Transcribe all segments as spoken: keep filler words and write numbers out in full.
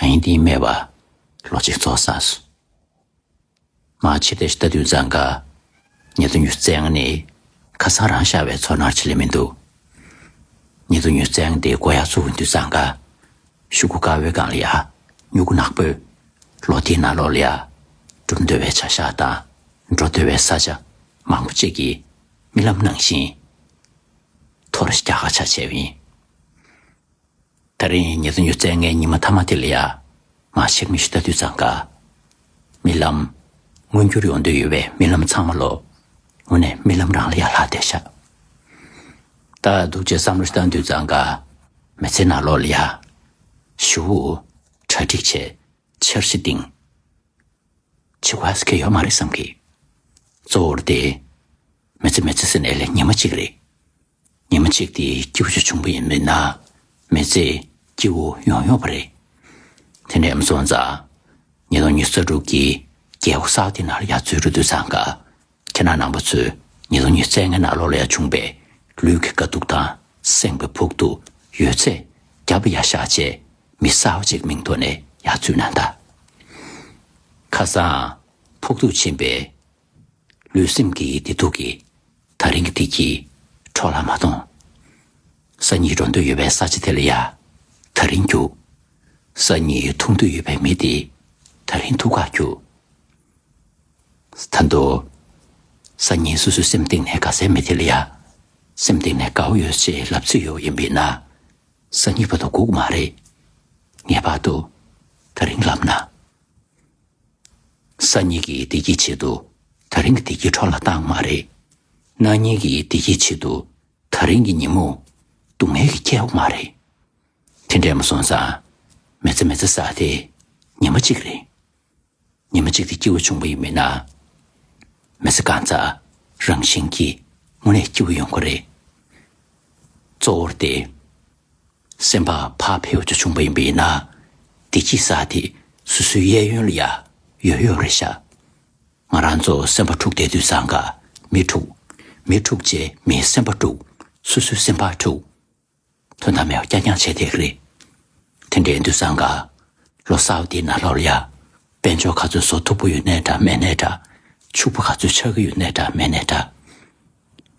ཡིན་དེ་སྨྲས་པ། ལོ་གཅིག་ཚོགས་བསགས་སོ། མར་ཕྱིར་བལྟས་ཤིག་ལྟ་དུས་ཙང་ཀ། ཉེ་དུ་མྱི་ཚེ་ཚད་ལྔ་ནི། ཁ་སང་རང་ཤར་བའི་ཚོར་སྣང་ཅིག་ལས་མི་འདུག་ཉེ་དུ་མྱི་ཚེ་ཚད་ལྔ་དེ་འགོར་ཡག་ཚུགས་ཡོང་དུས་ཙང་ཀ། ཤོག་གུ་དཀར་པོའི་སྒང་ལ་ཡ། སྨྱུ་གུ་ནག་པོས། ལོ་དེའི་ནང་ལོགས་ལ་ཡ། འགྲུབ་འདོད་པའི་བྱ་བཞག་དང་། འགྲོ་འདོད་པའི་ས་ཆ། མང་པོ་ཅིག་གི། རྨི་ལམ་ནང་བཞིན། འཐོར་རྒྱག་ག་ཆ་བྱས་པ་ཡིན། ད་རིང་ཉེ་དུ་མྱི་ཚེ་ཚད་ལྔའི་ཉི་མ་མཐའ་མ་དེ་ལ་ཡ། མར་ཕྱིར་མིག་ཞིག་ལྟ་དུས་ཙང་ཀ། རྨི་ལམ། མངོན་འགྱུར་ཡོང་འདོད་ཡོད་པའི་རྨི་ལམ་ཚང་མ་ལོ། དངོས་གནས་རྨི་ལམ་རང་ལ་ཡ་ལྷག་བསྡད་ཤག་ད་འདུག་ཅེས་བསམ་བློ་ཞིག་བཏང་དུས་ཙང་ཀ། མི་ཚེ་ནང་ལོགས་ལ་ཡ། ཞུ། གྲ་སྒྲིག་བྱས། འཆར་གཞི་བཏིང་། བྱེད་དགོས་ཡ་ཟེར་གྱི་ཡོད་མ་རེད་བསམ་གི། གཙོ་བོར་དེ། མི་ཚེ་མི་ཚེ་ཟེར་ནས་ལས་ཉི་མ་གཅིག་རེད། ཉི་མ་གཅིག་དེ་སྐྱིད་པོ་ཞིག་བྱུང་པ་ཡིན་མིན་ན། མི་ཚེ་སྐྱིད་པོ་ཡོང་ཡོང་བ་རེད། དེ་འདྲ་མ་སོང་ཙང་། ཉིས་སྟོང་ཉི་ཤུ་རྩ་དྲུག་གི་རྒྱལ་སྒོ་གསར་པ་དེ་ནང་ལ་ཡར་འཛུལ་འགྲོ་དུས་ཙང་ཀ། ཁྱེད་རང་རྣམ་པ་ཚོས་ཉིས་སྟོང་ཉི་ཤུ་རྩ་ལྔའི་ནང་ལོགས་ལ་ཡར་བྱུང་པའི་ལུས་ཀྱི་དཀའ་སྡུག་དང་སེམས་ཀྱི་ཕོག་ཐུག་ཡོད་ཚད་རྒྱབ་ལ་ཡར་བཞག་བྱས། མི་གསར་པ་ཅིག་མིང་ཐོག་ནས་ཡར་འཛུལ་གནང་དང་། ཁ་སང་ཕོག་ཐུག་ཕྱིན་པའི་ལུས་སེམས་ཀྱི་བདེ་སྡུག་གིས་ད་རིང་གི་བདེ་སྐྱིད་འཕྲོ་བརླག་མ་གཏོང་། སང་ཉིན་འགྲོ་འདོད་ཡོད་པའི་ས་ཆ་དེ་ལ་ཡ་ད་རིང་རྒྱུགས། སང་ཉིན་ཐུག་འདོད་ཡོད་པའི་མི་དེ་ད་རིང་ཐུག་ག་རྒྱུགས། ད་དུང་། སང་ཉིན་སོ་སོའི་སེམས་གཏིང་ནས་དགའ་སའི་མི་དེ་ལ་ཡ། སེམས་གཏིང་ནས་དགའ་པོ་ཡོད་ཅེས་ལབ་རྩིས་ཡོད་པ་ཡིན་པས་ན། སང་ཉིན་བར་དུ་སྒུག་མ་རེད། ངེས་པར་དུ་ད་རིང་ལབ་ན། སང་ཉིན་གྱི་བདེ་སྐྱིད་ཆེད་དུ་ད་རིང་གི་བདེ་སྐྱིད་འཕྲོ་བརླག་བཏང་མ་རེད། གནངས་ཉིན་གྱི་བདེ་སྐྱིད་ཆེད་དུ་ད་རིང་གི་ཉིན་མོ་སྡུག་བསྔལ་གྱིས་བསྐྱལ་བ་མ་རེད། དེ་འདྲས་མ་སོང་ཙང་། མི་ཚེ་མི་ཚེ་ཟེར་དེ་ཉི་མ་གཅིག་རེད། ཉི་མ་གཅིག་དེ་སྐྱིད་པོ་བྱུང་པ་ཡིན་མིན་ན། མི་ཚེ་གང་ཚ་རང་བཞིན་གྱིས་དངོས་གནས་སྐྱིད་པོ་ཡོང་གི་རེད། གཙོ་བོར་དེ། སེམས་པ་ཕར་ཕེབས་ཅིག་བྱུང་པ་ཡིན་པས་ན། བདེ་སྐྱིད་ཟེར་དེ་སོ་སོའི་གཡས་གཡོན་ལ་ཡ་ཡོད་ཡོད་རེད་ཤག་ང་རང་ཚོ་སེམས་པ་འཁྲུག་བསྡད་དུས་ཙང་ཀ་མི་འཁྲུག་མི་འཁྲུག་བྱས་མིའི་སེམས་པ་འཁྲུག་སོ་སོའི་སེམས་པ་འཁྲུག་དོན་དག་མེད་པ་རྐྱང་རྐྱང་བྱས་བསྡད་ཀྱི་རེད། དེ་འདྲའི་དུས་ཙང་ཀ། ལོ་གསར་པ་འདིའི་ནང་ལོགས་ལ་ཡ། དཔལ་འབྱོར་ག་ཚོད་བཟོ་ཐུབ་ཀྱི་ཡོད་ནའི་འདྲ་མེད་ནའི་འདྲ། ཕྱུག་པོ་ག་ཚོད་ཆགས་ཀྱི་ཡོད་ནའི་འདྲ་མེད་ནའི་འདྲ།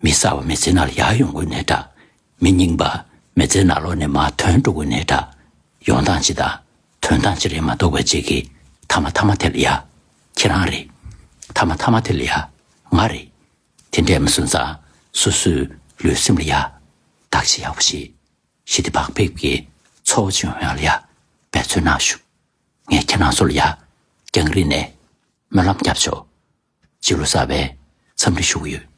མི་གསར་པ་མི་ཚེ་ནང་ལ་ཡར་ཡོང་གི་ཡོད་ནའི་འདྲ། མི་རྙིང་པ་མི་ཚེའི་ནང་ལོགས་ནས་མར་ཐོན་འགྲོ་གི་ཡོད་ནའི་འདྲ། ཡོང་སྟངས་ཅིག་དང་ཐོན་སྟངས་ཅིག་རེད་མ་གཏོགས་པའི་ཅིག་གི་མཐའ་མ་མཐའ་མ་དེ་ལ་ཡ། ཁྱེད་རང་རེད། མཐའ་མ་མཐའ་མ་དེ་ལ་ཡ། ང་རེད། དེ་འདྲས་མ་སོང་ཙང་སོ་སོའི་ལུས་སེམས་ལ་ཡ། བདག་གཅེས་ཡག་པོ་བྱེད། ཞི་བདེ་བག་ཕེབས་ཀྱི་འཚོ་བ་བྱུང་ཡག་ལ་ཡ་འབད་བརྩོན་གནང་ཞུ། ངས་ཁྱེད་རང་ཚོ་ལ་ཡ་རྒྱང་རིང་ནས་སྨོན་ལམ་བརྒྱབ་ཆོག་ཕྱི་ལོ་གསར་པའི་འཚམས་འདྲི་ཞུ་གི་ཡོད།